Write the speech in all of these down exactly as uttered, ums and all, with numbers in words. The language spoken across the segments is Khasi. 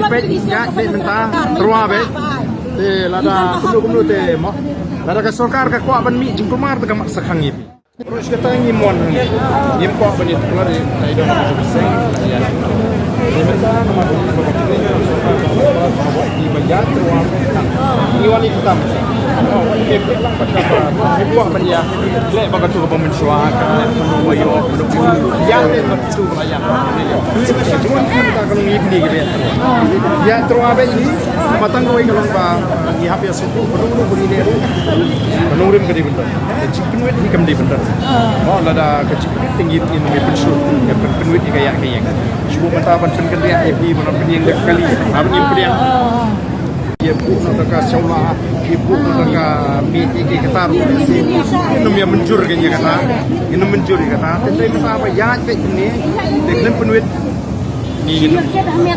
Peit, ïa peit mynta, tyrwa beit. Te lada kumno kumno te mo. Lada ka sorkar ka kwah ban mih jingkulmar te ka mat sa khang ïa phi. Ruh shi katta ngim mon, ngim kwah ban ïa tyrwa ri, tai don ka seng. Ïa mynta namar ba ka sorkar ka kwah ban ïa tyrwa. Ngi wan ïa kita. Ngi kwah ban ïa leh ba ka tu ka ba mynshuwa ka leh mynno ba ïoh mynno ba ïoh. Ïa te ba tu ba ïa. Tui ba sha jrong ki mynta ka long ïa kine ki ba ïa. Ïa tyrwa ba ïa. Ba tang kawei ka long ba ngi hap ïa sngewthuh ba nongrim ka dei ban don. Ka jingpynwit hi kam dei ban don. Mo lada ka jingpynwit te ngi ngi pynshlur. Ngi pynwit ïa ka ïa ka ïeng. Shu mynta ban pynkynriah ïa phi ban pynïeng da ka kali. Ban pynïeng. Ïa buh na ka sawla, ïa buh na ka mi, ïa, ïa kata ruh. Ngin ym ïa mynjur ka ïa kata. Ngin ym mynjur ïa kata. Te mynta ba ïa beit ne, te ngin pynwit. Ngi ngin ym,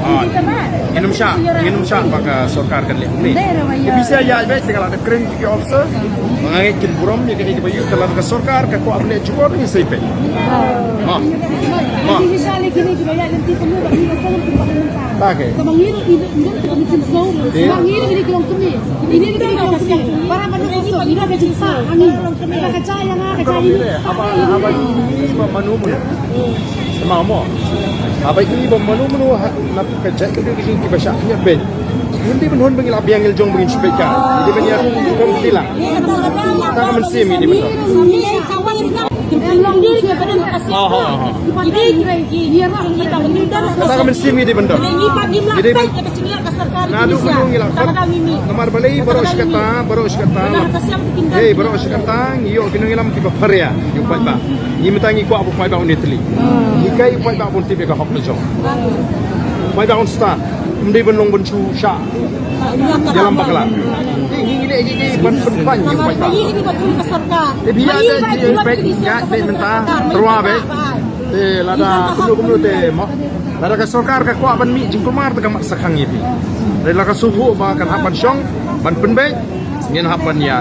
ah, ngin ym shah, ngin ym shah ba ka sorkar kan leh ne. Ka bynta ïa beit te ka la da kren ki officer. Ba nga ngeit kin burom ïa kane kaba ïoh ka la ka sorkar ka kwah ban leh jubor ngi sei peit. Ha. Ha. Okay. Haba, haba ïohi ba mano mano. Haba ïohi ba mano mano ha, na ka jait ka dei ka jingkiba shah ïa beit. Ym dei ban hun ba ngi la biang ngi la jong ba ngin shu peit ka. Ym dei ban ïa kum sila. Ta ka mynsiem ïa dei ban. Ha, ha, ha. Kata ka mynsiem ngi dei ban don. Ngi dei ban, naduh mynno ngi la khot. Namar balei baroh shi katta, baroh shi katta. Hei, baroh shi katta ngi ïoh ki nongïalam kiba pharia. Ïa u paidbah. Ngi mynta ngi kwah ba u paidbah un ïatylli. Ngi kwah u paidbah un tip ïa ka hok ka jong u paidbah. Un stad. Ym dei ban long ban shu shah ïalam bakla. Ngi ngi leh ngi ngi ban pynpaiñ ïa u paidbah. Te phi ïa, ïa, ïa, peit, ïa, peit mynta, tyrwa beit. Te lada kumno kumno te mo. Lada ka sorkar ka kwah ban mih jingkulmar te ka mat sa khang ïa phi. Te lada ka sngewthuh ba kan hap ban shong, ban pynbeit, ngin hap ban ïa.